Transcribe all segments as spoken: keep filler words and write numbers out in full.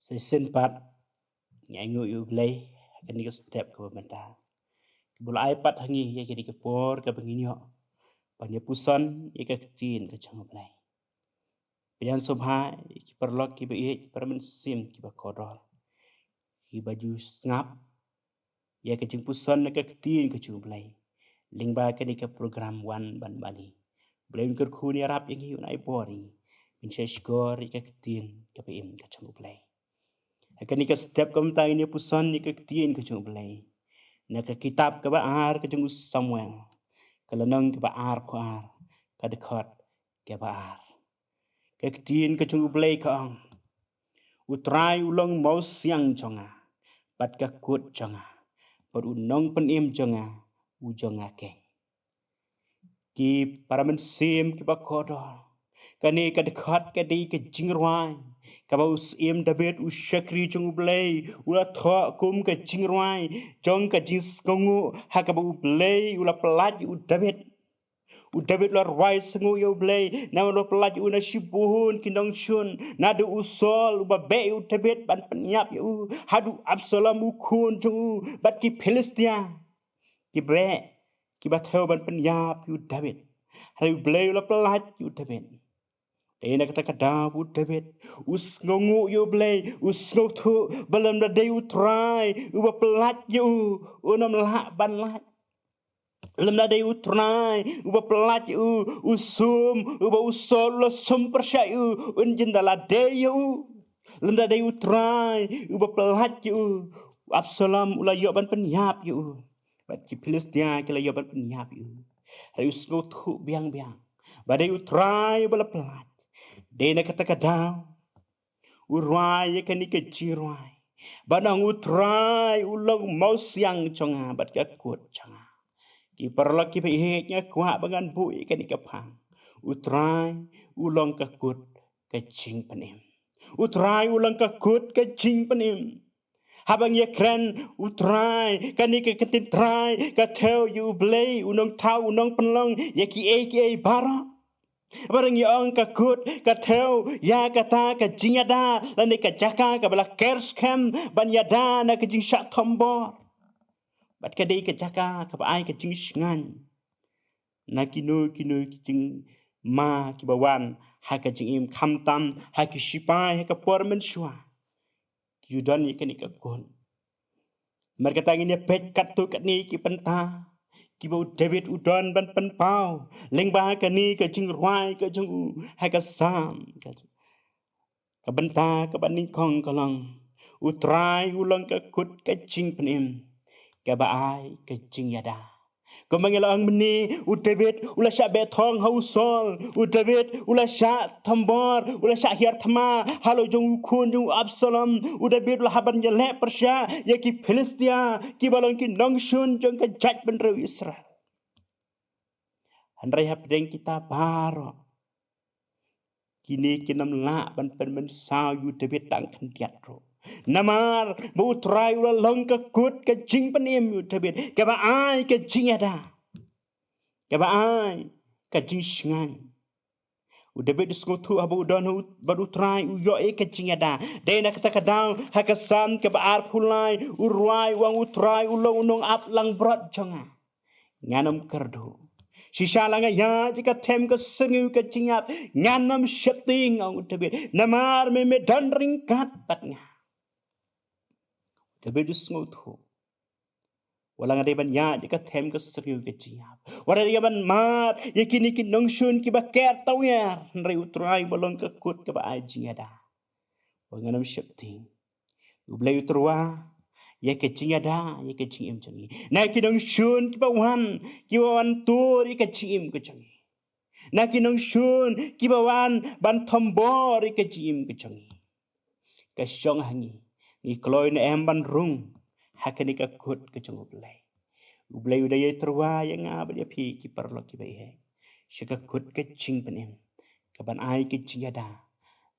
Sa shisien pat ngi ainguh ïa U Blei ha kane ka step kaba mynta, kaba u la ai pat ha ngi ïa kane ka por kaba ngin ïoh ban ïa puson ïa ka ktien ka jong U Blei. Pdiang sngewbha ïa ki paralok kiba ïeit, para mynsiem kiba kordor, kiba ju sngap ïa ka jingpuson na ka ktien ka jong U Blei lyngba kane ka program Wan Ban Mane. U Blei un kyrkhu, un ïarap ïa ngi, un ai bor ïa ngi ban shahshkor ïa ka ktien kaba im ka jong U Blei. Ha kane ka step kaba mynta ngin ïa puson ïa ka ktien ka jong U Blei na ka kitab kaba ar ka jong u Samuel, ka lynnong kaba arphew ar, ka dkhot kaba ar. Ka ktien ka jong U Blei ka ong: U Trai u long mawsiang jong nga bad ka kut jong nga, bad u nongpynim jong nga u jong nga keiñ. Ki para mynsiem kiba kordor, kane ka dkhot ka dei ka jingrwai kaba u Syiem David, u shakri jong U Blei, u la thoh kum ka jingrwai jong ka jingsngewnguh ha kaba U Blei u la pyllait ïa u David. U David u la rwai sngewnguh ïa U Blei namar u la pyllait ïa u na shibun ki nongshun, naduh u Saul uba beh ïa u David ban pynïap ïa u, haduh Absalom u khun jong u, bad ki Philistia ki beh, kiba thew ban pynïap ïa u David. Hynrei U Blei u la pyllait ïa u David. Dei na kata ka daw ba u David u sngewnguh ïa U Blei, u sngewthuh ba lymda dei U Trai uba pyllait ïa u, un ym lah ban lait. Lymda dei U Trai uba pyllait ïa u, u sum uba u Saul u la sum pyrshah ïa u, un jin da la dei ïa u. Lymda dei U Trai uba pyllait ïa u, u Absalom u la ïoh ban pynïap ïa u, bad ki Philistia ki la ïoh ban pynïap ïa u. Hynrei u sngewthuh biang biang ba dei U Trai uba la pyllait. Dei na kata ka daw u rwai ïa kane ka jingrwai ban ong: U Trai u long mawsiang jong nga bad ka kut jong nga. Ki paralok kiba ïeit, nga kwah ba ngan buh ïa kane ka phang: U Trai u long ka kut ka jingpynim. U Trai u long ka kut ka jingpynim. Haba ngi ïakren U Trai, kane ka ktien Trai ka thew ïa U Blei, u Nongthaw, u Nongpynlong ïa kiei kiei baroh. Haba ngi ong ka kut, ka thew ïa kata ka jingïada lane ka jaka kaba la ker skhem ban ïada na ka jingshah thombor. Bad ka dei ka jaka kaba ai ka jingshngaiñ na kino kino ki jingma kiba wan ha ka jingim, khamtam ha ki shipai ha ka por mynshuwa. Ki ju don ïa kane ka kut. Namar kata ngin ïa peit katto katne ki bynta kiba u David u don ban pynpaw lyngba kane ka jingrwai ka jong u ha ka Salm. Ka bynta kaba nyngkong ka long: U Trai u long ka kut ka jingpynim kaba ai ka jingïada. Kumba ngi la ong mynne, u David u la shah beh thong ha u Saul, u David u la shah thombor, u la shah hiar thma halor jong u khun jong u Absalom, u David u la hap ban ïaleh pyrshah ïa ki Philistia kiba long ki nongshun jong ka jaitbynriew Israel. Hynrei hapdeng kita baroh, kine kin ym lah ban pynmynsaw ïa u David tang khyndiat ruh. Namar ba u Trai u la long ka kut ka jingpynim ïa u David, kaba ai ka jingïada, kaba ai ka jingshngaiñ. U David u sngewthuh haba u don bad u Trai u ïoh ïa ka jingïada. Dei na kata ka daw ha ka Salm kaba arphew lai u rwai u ong: U Trai u long u nongapleng brot jong nga, ngan ym kyrduh. Shisha la nga ïaid ïa ka them ka syrngiew ka jingïap, ngan ym sheptieng, ong u David, namar me me don ryngkat bad nga. U David u sngewthuh, wat la nga dei ban ïaid ïa ka them ka syrngiew ka jingïap, wat la nga dei ban mad ïa kine ki nongshun kiba ker tawiar, hynrei u Trai uba long ka kut kaba ai jingïada, wat ngan ym sheptieng. U Blei u tyrwa ïa ka jingïada ïa ka jingim jong ngi na ki nongshun kiba wan, kiba wan tur ïa ka jingim ka jong ngi, na ki nongshun kiba wan ban thombor ïa ka jingim ka jong ngi. Ka shong ha ngi, ngi kloi ne em ban rung ha kane ka kut ka jong u Blei. U Blei u dang ïai tyrwa ïa nga bad ïa phi, ki paralok kiba ïeit, sha ka kut ka jingpynim, kaban ai ka jingïada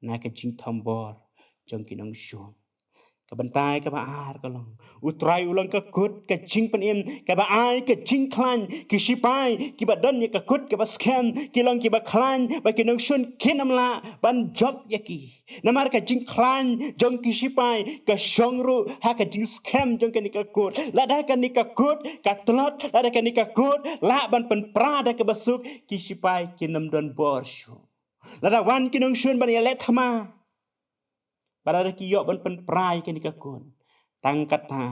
na ka jingthombor jong ki nongshun. Ka bynta kaba ar ka long, U Trai u long ka kut ka jingpynim kaba ai ka jingkhlaiñ. Ki shipai kiba don ïa ka kut kaba skhem ki long kiba khlaiñ, ba ki nongshun kin ym lah ban jop ïa ki. Namar ka jingkhlaiñ jong ki shipai ka shong ruh ha ka jingskhem jong kane ka kut. Lada kane ka kut ka tlot, lada kane ka kut lah ban pynpra da kaba suk, ki shipai kin ym don bor shuh. Lada wan ki nongshun ban ïaleh thma, bad lada ki ïoh ban pynpra ïa kane ka kut, tang kata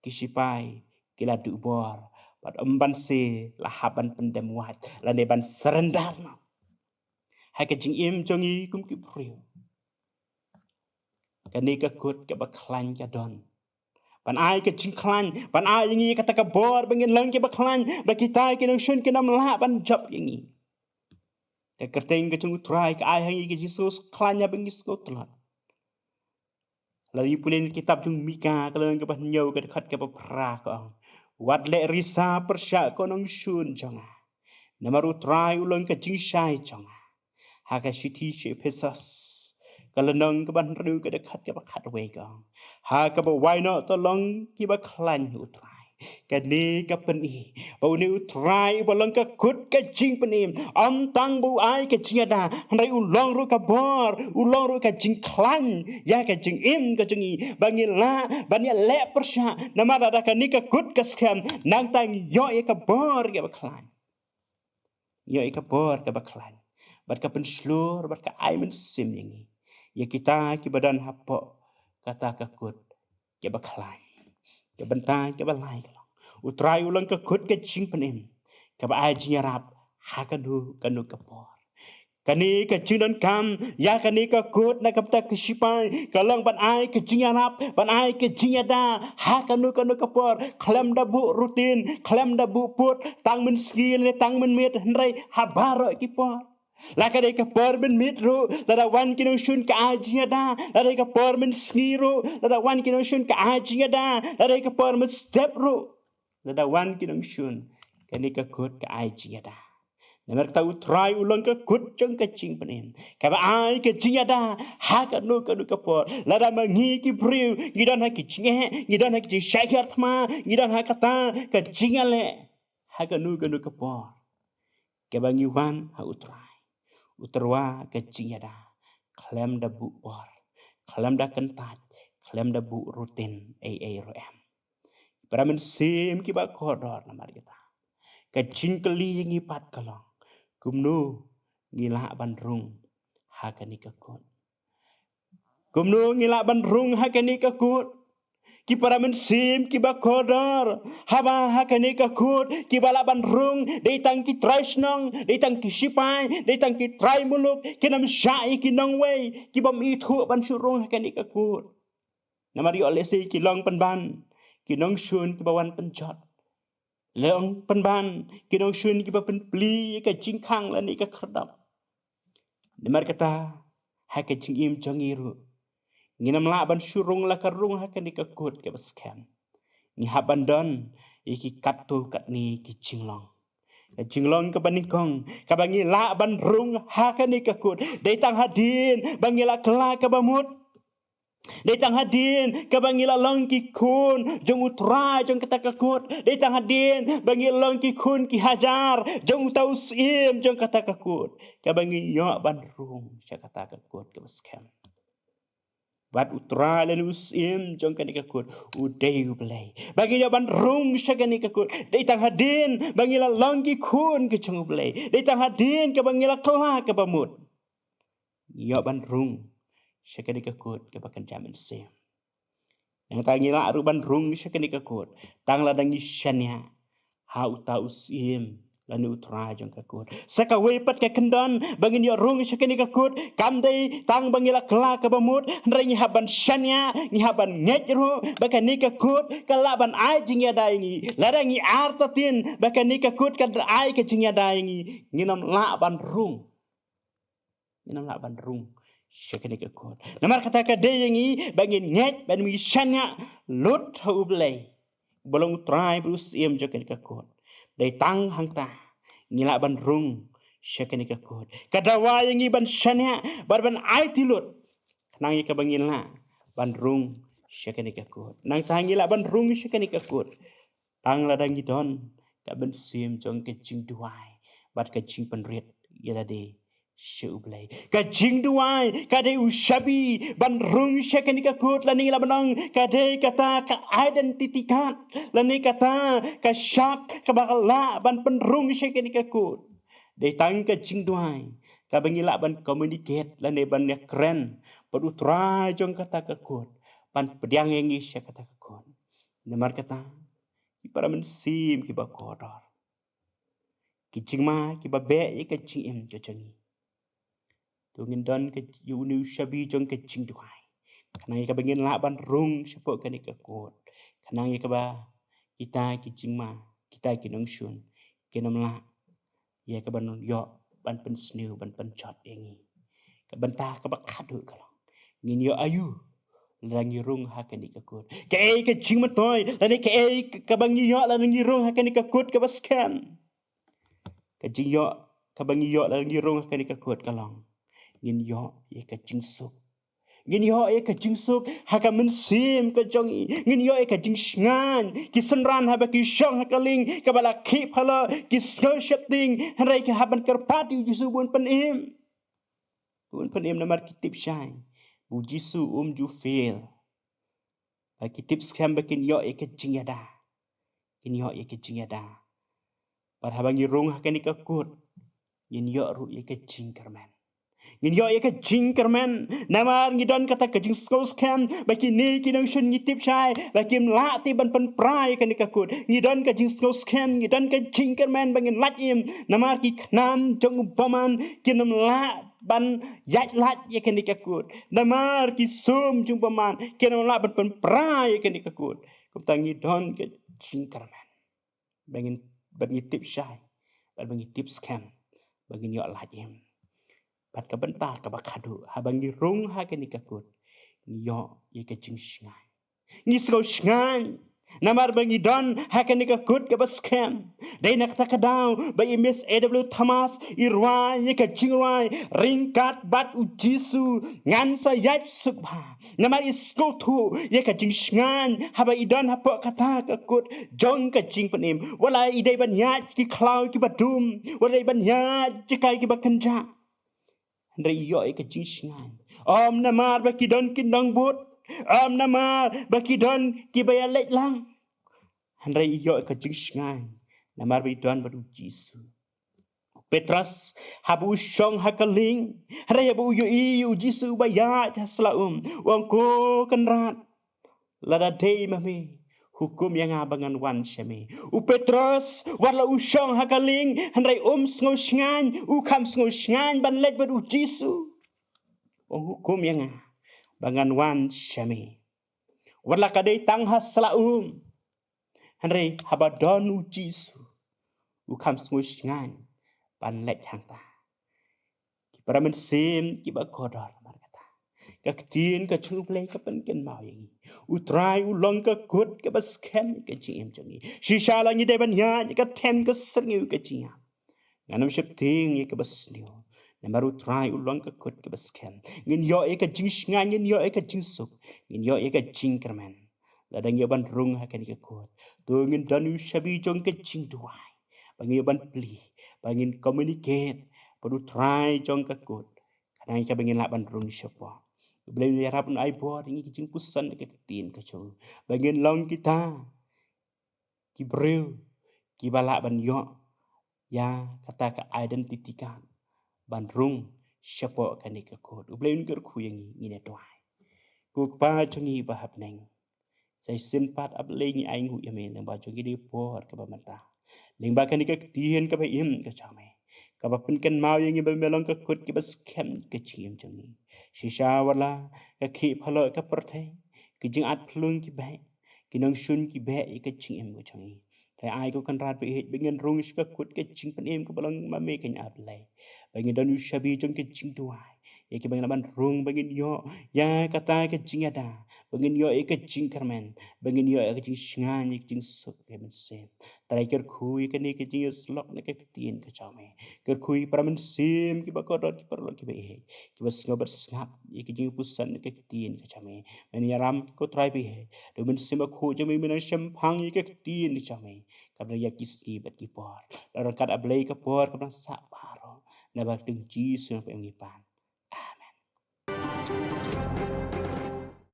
ki shipai ki la duh bor bad ym ban sa la hap ban pyndem wait lane ban surrender noh ha ka jingim jong ngi kum ki briew. Kane ka kut kaba khlaiñ ka don ban ai ka jingkhlaiñ, ban ai ïa ngi kata ka bor ba ngin long kiba khlaiñ, ba kita ki nongshun kin ym lah ban jop ïa ngi. Ka kyrteng ka jong U Trai ka ai ha ngi ka jingsngewkhlaiñ ba ngi sngew tlot. Lada ngi pule na ka kitab jong u Mika, ka lynnong kaba hynñiew, ka dkhot kaba phra, ka ong: Wat leh risa pyrshah, ko nongshun jong nga, namar U Trai u long ka jingshai jong nga. Ha ka shithi sha Ephesos, ka lynnong kaba hynriew, ka dkhot kaba khatwei, ka ong: Ha kaba wai noh to long kiba khlaiñ ha U Trai. Kane ka pyni ba une U Trai uba long ka kut ka jingpynim, ym tang ba u ai ka jingïada, hynrei u long ruh ka bor, u long ruh ka jingkhlaiñ ïa ka jingim ka jong ngi, ba ngi lah ban ïaleh pyrshah. Namar lada kane ka kut ka skhem, nangta ngi ïoh ïa ka bor kaba khlaiñ. Ngi ïoh ïa ka bor kaba khlaiñ bad ka pynshlur bad ka ai mynsiem ïa ngi, ïa kita kiba don hapoh kata ka kut kaba khlaiñ. Ka bynta kaba lai ka long, U Trai u long ka kut ka jingpynim kaba ai jingïarap ha kano kano ka por. Kane ka jingdonkam ïa kane ka kut na ka bynta ki shipai ka long ban ai ka jingïarap, ban ai ka jingïada ha kano kano ka por, khlem da buh rutin, khlem da buh put tang mynsngi lane tang mynmiet, hynrei ha baroh ki por. La ka dei ka por mynmiet ruh, lada wan ki nongshun ka ai jingïada, la dei ka por mynsngi ruh, lada wan ki nongshun ka ai jingïada, la dei ka por mynstep ruh, lada wan ki nongshun, kane ka kut ka ai jingïada. Namar kata U Trai u long ka kut jong ka jingpynim kaba ai ka jingïada ha kano kano ka por. Lada ma ngi ki briew ngi don ha ki jingeh, ngi don ha ki jingshah hiar thma, ngi don ha kata ka jingïaleh, ha kano kano ka por kaba ngi wan ha U Trai, U Trai u ai ka jingïada khlem da buh bor, khlem da kyntait, khlem da buh rutin ei ei ruh em. Para mynsiem kiba kordor, namar kata ka jingkylli ïa ngi pat ka long, kumno ngi lah ban rung ha kane ka kut? Kumno ngi lah ban rung ha kane ka kut? Ki para mynsiem kiba kordor, haba ha kane ka kut kiba lah ban rung dei tang ki trai shnong, dei tang ki shipai, dei tang ki trai muluk, kin ym shah ïa ki nongwei ki bym ithuh ban shu rung ha kane ka kut. Namar ïoh lehse ki long pynban ki nongshun kiba wan pynjot, long pynban ki nongshun kiba pynplie ïa ka jingkhang lane ka khyrdop. Namar kata, ha ka jingim jong ngi ruh, ngin ym lah ban shu rung la ka rung ha kane ka kut kaba skhem. Ngi hap ban don ïa ki katto katne ki jinglong. Ka jinglong kaba nyngkong kaba ngi lah ban rung ha kane ka kut, dei tang hadien ba ngi la kylla kaba mut. Dei tang hadien kaba ngi la long ki khun jong U Trai jong kata ka kut. Dei tang hadien ba ngi la long ki khun ki hajar jong uta u Syiem jong kata ka kut, kaba ngi ïoh ban rung sha kata ka kut kaba skhem. Bad U Trai lane u Syiem jong kane ka kut u dei U Blei. Ba ngi ïoh ban rung sha kane ka kut, dei tang hadien ba ngi la long ki khun ki jong U Blei. Dei tang hadien kaba ngi la kylla kaba mut, ngi ïoh ban rung sha kane ka kut kaba kynja mynsiem. Nangta ngi lah ruh ban rung sha kane ka kut tang lada ngi shaniah ha uta u Syiem lane U Trai jong ka kut. Sa kawei pat ka kyndon ba ngin ïoh rung sha kane ka kut, kam dei tang ba ngi la kylla kaba mut, hynrei ngi hap ban shaniah, ngi hap ban ngeit ruh ba kane ka kut ka lah ban ai jingïada ïa ngi. Lada ngi artatien ba kane ka kut kan ai ka jingïada ïa ngi, ngin ym lah ban rung. Ngin ym lah ban rung sha kane ka kut. Namar kata ka dei ïa ngi ba ngin ngeit, ba ngin shaniah lut ha U Blei, uba long U Trai bad u Syiem jong kane ka kut. Dei tang hangta ngi lah ban rung sha kane ka kut. Ka dawa ïa ngi ban shaniah bad ban aiti lut, khnang ïa kaba ngin lah ban rung sha kane ka kot. Nangta ngi lah ban rung sha kane ka kot tang lada ngi don ka mynsiem jong ka jingduwai bad ka jingpynrit ïa lade sha U Blei. Ka jingduwai ka dei u shabi ban rung sha kane ka kot, lane lah ban ong ka dei kata ka identity card, lane kata ka shap kaba lah ban pynrung sha kane ka kot. Dei tang ka jingduwai kaba ngi lah ban communicate lane ban ïakren bad u trai jong kata ka kot, ban pdiang ïa ngi sha kata ka kot. Namar kata, ki para mynsiem kiba kordor, ki jingma kiba beh ïa ka jingim ka jong ngi, to ngin don ka ïa une u shabi jong ka jingduwai, khnang ïa kaba ngin lah ban rung shapoh kane ka kot, khnang ïa kaba kita ki jingma, kita ki nongshun, kin ym lah ïa kaban ïoh ban pynsniew, ban pynjot ïa ngi. Ka bynta kaba khadduh ka long, ngin ïoh aïu lada ngi rung ha kane ka kot? Kaei ka jingmyntoi lane kaei kaba ngi ïoh lada ngi rung ha kane ka kot kaba skhem? Ka jingïoh kaba ngi ïoh lada ngi rung ha kane ka kot ka long, ngin ïoh ïa ka jingsuk. Ngin ïoh ïa ka jingsuk ha ka mynsiem ka jong ngi. Ngin ïoh ïa ka jingshngaiñ. Ki synran haba ki shong ha ka lieng kaba la khih phala, ki sngew sheptieng, hynrei ki hap ban kyrpad ïa u Jisu ban pynim. Ban pynim namar ki tip shai ba u Jisu um ju fail. Ba ki tip skhem ba kin ïoh ïa ka jingïada. Kin ïoh ïa ka jingïada. Bad haba ngi rung ha kane ka kot, ngin ïoh ruh ïa ka jingkyrmen. Ngin ïoh ïa ka jingkyrmen namar ngi don kata ka jingsngew skhem ba kine ki nongshun ngi tip shai ba kim lah te ban pynpra ïa kane ka kot. Ngi don ka jingsngew skhem, ngi don ka jingkyrmen ba ngin lait im namar ki khnam jong u bymman kin ym lah ban ïaid lait ïa kane ka kot. Namar ki sum jong u bymman kin ym lah ban pynpra ïa kane ka kot. Kumta ngi don ka jingkyrmen ba ngin, ba ngi tip shai, ba ngi tip skhem ba ngin ïoh lait im. Bad ka bynta kaba khadduh, haba ngi rung ha kane ka kot, ngi ïoh ïa ka jingshngaiñ. Ngi sngew shngaiñ namar ba ngi don ha kane ka kot kaba skhem. Dei na kata ka daw ba i Miss A W Thomas i rwai ïa ka jingrwai Ryngkat bad u Jisu ngan sa ïaid suk bha. Namar i sngewthuh ïa ka jingshngaiñ haba i don hapoh kata ka kot jong ka jingpynim. Wat la i dei ban ïaid ki khlaw kiba dum, wat la i ban ïaid jaka kiba kynjah, hynrei i ïoh ïa ka jingshngaiñ. Ym namar ba ki don ki nongbud, ym namar ba ki don kiba ïaleit lang, hynrei i ïoh ïa ka jingshngaiñ namar ba i don bad u Jisu. U Petros haba u shong ha ka lieng, hynrei haba u ïohi ïa u Jisu uba ïaid ha sla um, u ong, Ko Kynrad, lada dei ma me, hukum ïa nga ba ngan wan sha me. U Petros wat la u shong ha ka lieng, hynrei um sngew shngaiñ, u kham sngew shngaiñ ban leit bad u Jisu. U ong, hukum ïa nga ba ngan wan sha me. Wat la ka dei tang ha sla um, hynrei haba don u Jisu, u kham sngew shngaiñ ban leit hangta. Ki para mynsiem kiba kordor, namar kata ka ktien ka jong U Blei ka pynkynmaw ïa ngi, U Trai u long ka kot kaba skhem ïa ka jingim jong ngi. Shisha la ngi dei ban ïaid ïa ka them ka syrngiew ka jingïap, ngan ym sheptieng ïa kaba sniew, namar U Trai u long ka kot kaba skhem. Ngin ïoh ïa ka jingshngaiñ, ngin ïoh ïa ka jingsuk, ngin ïoh ïa ka jingkyrmen lada ngi ïoh ban rung ha kane ka kot. To ngin don u shabi jong ka jingduwai, ba ngin ïoh ban plie, ba ngin communicate bad U Trai jong ka kot, khnang ïa kaba ngin lah ban rung shapoh. U Blei un ïarap, un ai bor ïa ngi ki jingpuson na ka ktien ka jong u, ba ngin long kita ki briew kiba lah ban ïoh ïa kata ka identity card ban rung shapoh kane ka kot. U Blei un kyrkhu ïa ngi. Ngin ïa duwai. Ko Kpa jong ngi ba ha bneng, sa shisien pat A Blei ngi ainguh ïa me lyngba jong kane ka por kaba mynta, lyngba kane ka ktien kaba im ka jong me, kaba pynkynmaw ïa ngi ba me long ka kot kaba skhem ka jingim jong ngi. Shisha wat la ka khih phalot ka pyrthei, ki jingat phlung ki beh, ki nongshun ki beh ïa ka jingim ka jong ngi. Te ai, Ko Kynrad, ba ïeit ba ngin rung sha ka kot ka jingpynim kaba long ma me, kane A Blei, ba ngin don u shabi jong ka jingduwai, ïa kiba ngin lah ban rung, ba ngin ïoh ïa kata ka jingïada, ba ngin ïoh ïa ka jingkyrmen, ba ngin ïoh ïa ka jingshngaiñ, ïa ka jingsuk, ïa ka mynsiem. Trai, kyrkhu ïa kane ka jingïasyllok na ka ktien ka jong me. Kyrkhu ïa ki para mynsiem kiba kordor, ki paralok kiba ïeit, kiba sngew bad sngap ïa ka jingpuson na ka ktien ka jong me. Men ïaram, ko Trai ba ïeit, da u Mynsiem Bakhuid jong me, men nang shemphang ïa ka ktien ka jong me, kaba ïa ki sngi bad ki por. Lada ryngkat, A Blei, ka por kaba nang sah baroh. Naba kyrteng Jisu nang pynban.